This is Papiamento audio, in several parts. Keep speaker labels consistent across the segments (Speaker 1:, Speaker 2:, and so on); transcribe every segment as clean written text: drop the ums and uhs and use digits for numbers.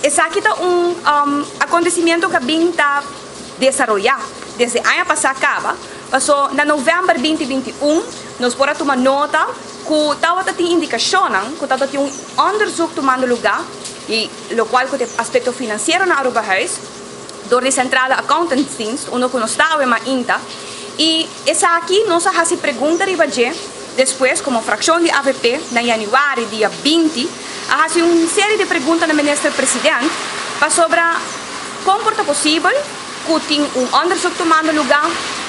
Speaker 1: Esaki ta un acontecimiento cu a bin ta desaroya desde aña pasa caba, paso na november 2021 nos por a tuma nota cu tawata tin indicacionnan cu tawata tin un onderzoek tumando luga y locual cu ta e aspecto financiero na Arubahuis door di Centrale Accountantsdienst, unda cu nos ta awe mainta, y esaki nos a haci pregunta riba dje despues como fraccion di avp na januari dia 20 a haci un serie di pregunta na Minister President pasobra con por ta posibel cu tin un onderzoek tumando luga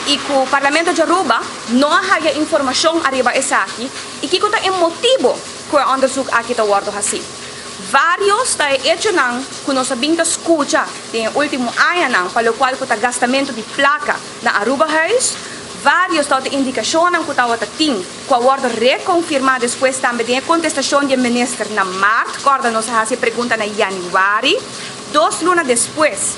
Speaker 1: y cu Parlamento di Aruba no a haya informacion ariba esaki y kico ta e motibo cu e onderzoek aki ta wordo haci. Varios ta e echonan cu nos a bin ta scucha den e ultimo añanan pa locual cu ta gastamento di placa na Arubahuis. Varios ta e indicacionnan cu tawata tin cu a wordo reconfirma despues tambe den e contestacion di e minister na maart. Corda nos a haci e pregunta na januari. 2 luna despues,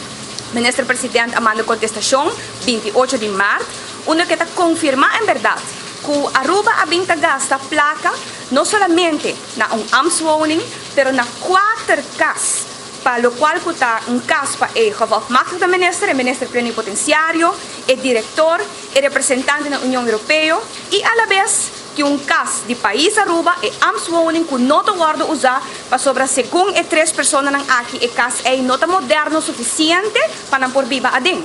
Speaker 1: Minister President a manda contestacion 28 di maart, unda cu ta confirma en berdad cu Aruba a bin ta gasta placa no solamente na un ambtswoning, pero na cuater cas, pa locual cu ta un cas pa e gevolmachtigde minister, e minister plenipotenciario, e director, e representante na Union Europeo y a la vez cu un cas di pais Aruba e ambtswoning cu no ta wordo usa pasobra segun e tres personanan aki e cas ey no ta moderno suficiente pa nan por biba aden.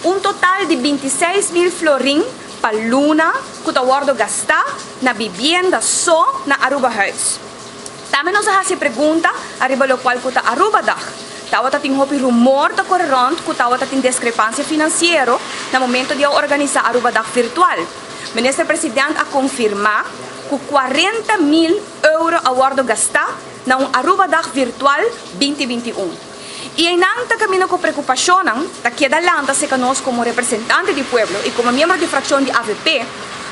Speaker 1: Un total di 26 mil florin pa luna cu ta wordo gasta na vivienda so na Arubahuis. Tambe nos a haci pregunta ariba locual cu ta Arubadag. Tawata tin hopi rumor ta core rond cu tawata tin discrepancia financiero na momento di organisa Arubadag virtual. Minister President a confirma cu 40 mil euro a wordo gasta na un Arubadag virtual 2021. Y einan ta caminda cu preocupacion ta keda lanta cerca nos como representante di pueblo y como miembro di fraccion di AVP,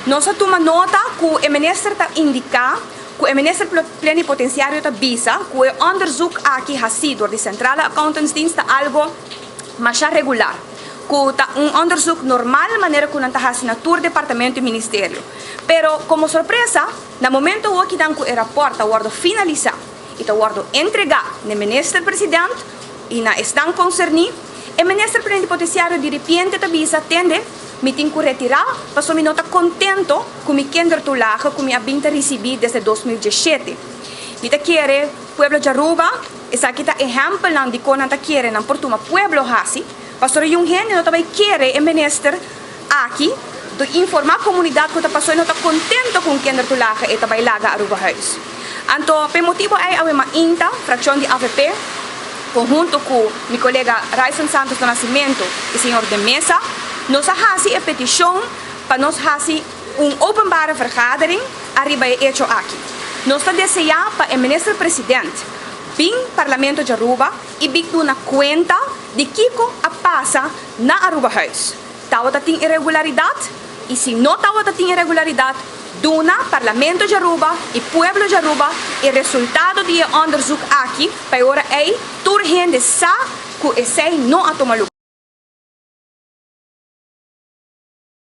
Speaker 1: nos a tuma nota cu e minister ta indica cu e minister plenipotenciario ta bisa cu e onderzoek aki haci door di Centrale Accountantsdienst ta algo mas regular. Cu ta un onderzoek normal manera cu nan ta haci na tur departamento y ministerio. Pero como sorpresa, na momento cu dan cu e rapport ta wordo finalisa y ta wordo entrega na minister president y na esnan concerni, e minister plenipotenciario di repente ta bisa: "Tende, mi tin cu retira, paso mi no ta contento cu mi kindertoelage cu mi a bin ta ricibi desde 2017." Mi ta kere, pueblo di Aruba, esaki ta ehempel di con nan ta kere nan por tuma pueblo haci, pasobra un hende no ta bay kere e minister aki di informa comunidad cu ta paso no ta contento cu kindertoelage e ta bay laga Arubahuis. Anto, pa e motibo ey awe mainta, fraccion di AVP, conhunto cu mi colega Ryson Santos do Nascimento y señor De Mesa, nos a haci e peticion pa nos haci un openbare vergadering ariba e hecho aki. Nos ta desea pa e minister president bin Parlamento di Aruba y bin duna cuenta di kico a pasa na Arubahuis. Tawata tin irregularidad y si no tawata tin irregularidad, duna Parlamento di Aruba y pueblo di Aruba e resultado di onderzoek aki, pa ora ey tur hende sa cu esey no a tuma luga.